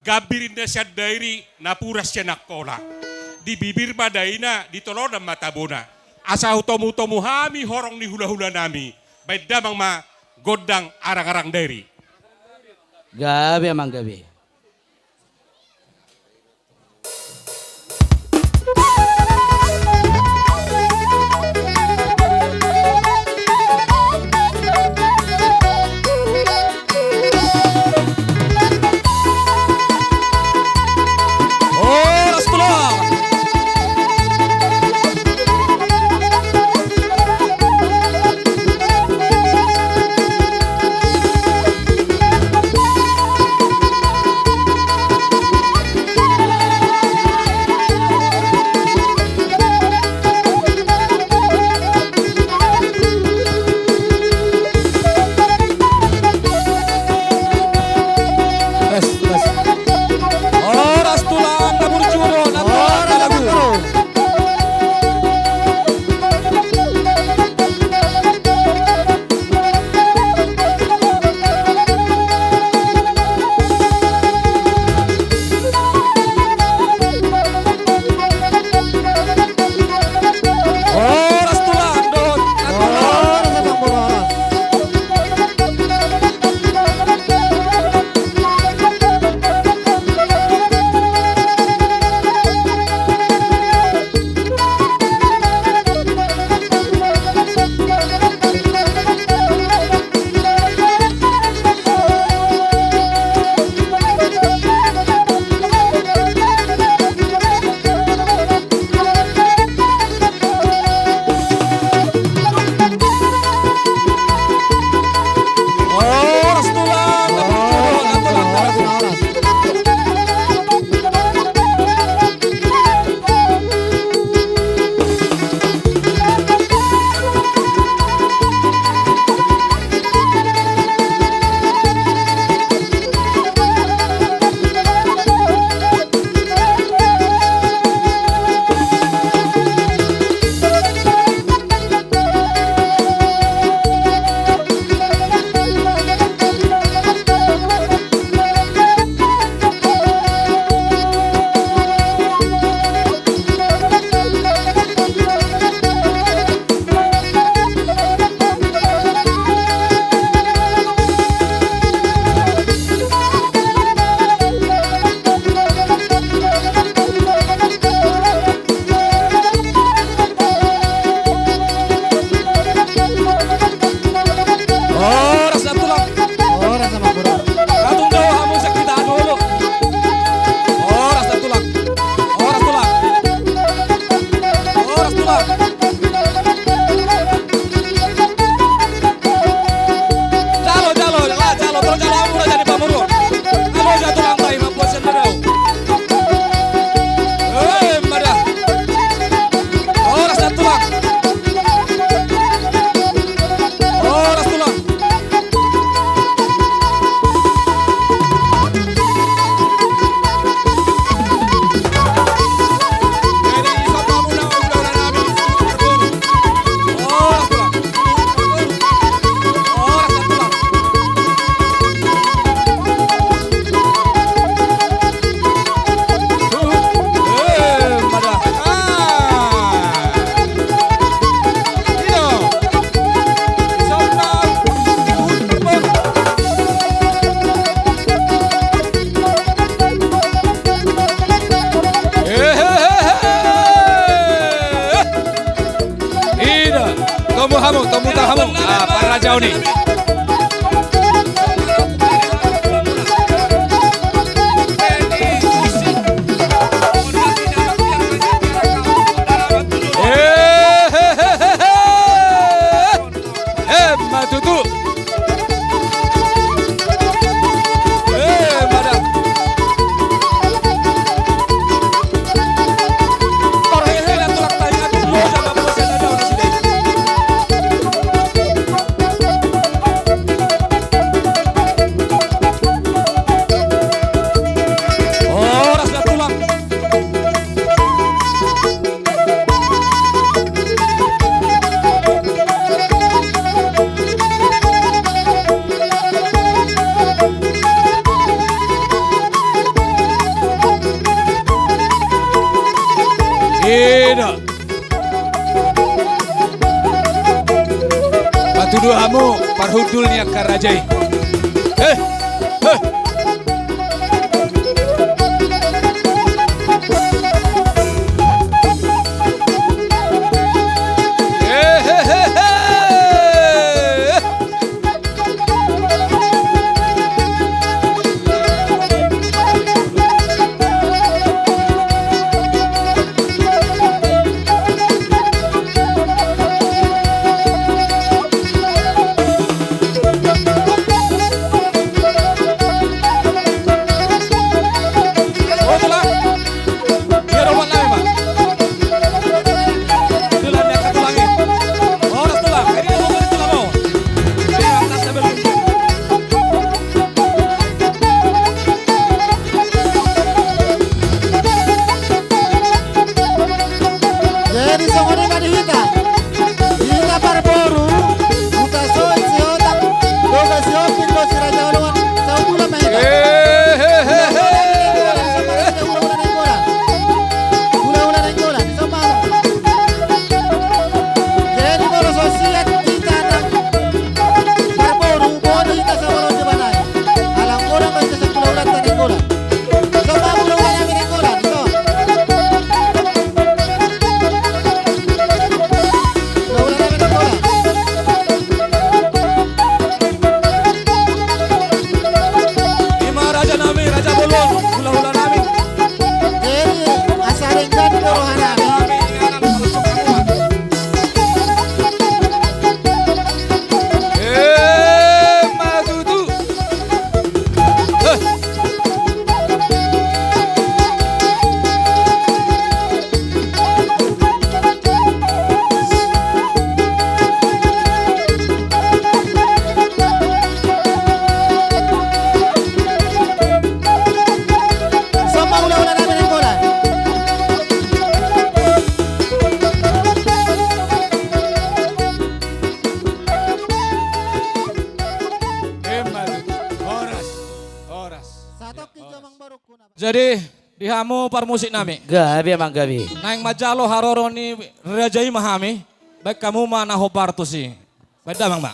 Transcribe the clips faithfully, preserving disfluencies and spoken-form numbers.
Gambir inna sian Dairi, napuran sian Angkola. Di bibir ma daina, di tolonan ma tabona. Asa hutomutomu hami horong ni hulahulanami. Baen damang ma gondang arangarang Dairi. Gabe amang gabe. Horas na tulang. Horas na tulang. Atung do hamu sek kita dulu. Horas na tulang. Horas tulang. Horas tulang. Jalo, jalo, la, jalo, tong jalo hamu na jadi pamoruon. Jalo, jalo tulang, tai mambuat sendiri. Hei, mada. Horas na tulang. Horas tulang. Ida, tomu hamu, tomu ta hamu. Ah, parajau ni. Eh, he, he, he, he. Emma tutu. Emma da. Torhehe na tulang tahi na tulang. Lo sama bos yang ada orang sini. Ida. Patudu hamu parhundul ni angka raja i. Heh, heh. Heh, heh, heh, heh. Jadi songon i ma di hita. Hita parboru, Hutasoit, Sihotang, Doga, Sihombing dohot si Raja Oloan, saumur ma hita. Hula-hula Nainggolan, Hula-hula Nainggolan. Jadi molo so siat hita nang parboru, boru hita sabalon di banai. Ala godang do hita sian hula-hulanta Nainggolan. Songon i ma hula-hula nami Nainggolan, songon. Hula-hula nami Nainggolan. I ma raja nami, raja bolon, hula-hula nami. Jadi asa denggan do roha nami. Emma tutu. Heh. Songon i ma hula-hula nami Nainggolan. Emma tutu. Horas. Horas. Satongkin jo amang borungku na. Jadi, di hamu parmusik nami. Gabe, amang, gabe. Naeng manjalo haroro ni raja i ma hami. Baen hamu ma na hombar tusi. Baen damang ma.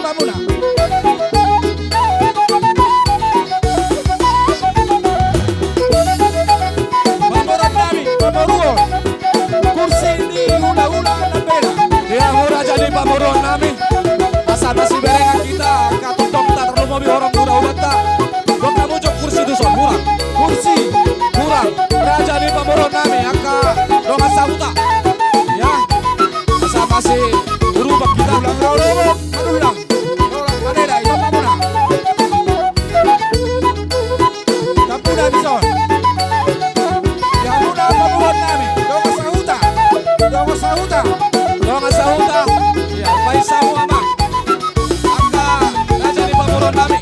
Hamuna. Pamoruon nami, pamoruon. Kursi ni hulahula Nambela. Ia, hurang jadi pamoruon nami. Asa masiberengan hita, angka tongtong ta tarlumobi horong hulahulanta. Dok na mujok kursi tuson, hurang. Kursi, hurang. Raja ni pamoruon nami, angka dongan sahuta. Ia. Asa masiurupan hita. Tulang rorobot, Manullang. Tulang Manullang, ison hamuna. Hamuna ison. Ia hamuna pamoruon nami. Dongan sahuta. Dongan sahuta. Dongan sahuta. Ia, baen hamu amang. Angka raja ni pamoruon nami.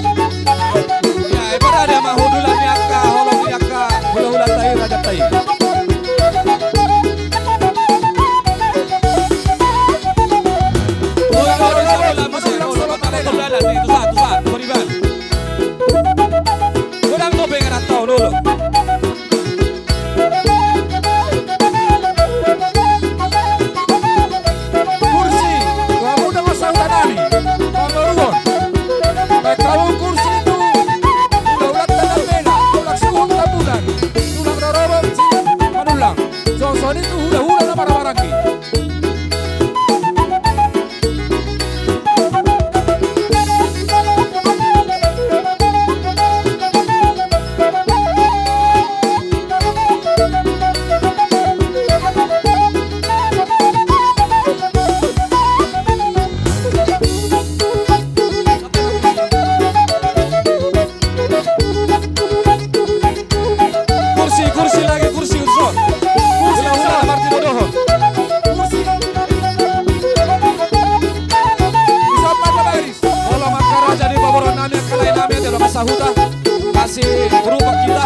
Ia, i ma raja ma hundulan ni angka holong ni angka hulahulanta i, rajanta i. Tusa, tusa, tusa, tusa, tusa. Godang dope ngarantau dulu. Kursi, tu hamu dongan sahuta nami, pamoruon. Baen hamu kursi tu hulahulanta Nambela, tulang suhut Tambunan, tulang rorobot si Manullang. Songon i tu hulahula na marhahamaranggi. Kursi, kursi lagi, kursi, kursi. Kursi, kursi. Martin Odoho. Kursi. Bisa apa, Pak Iris? Holong angka raja ni pamoruon nami, angka lae nami, ate dongan sahuta. Masiurupan hita.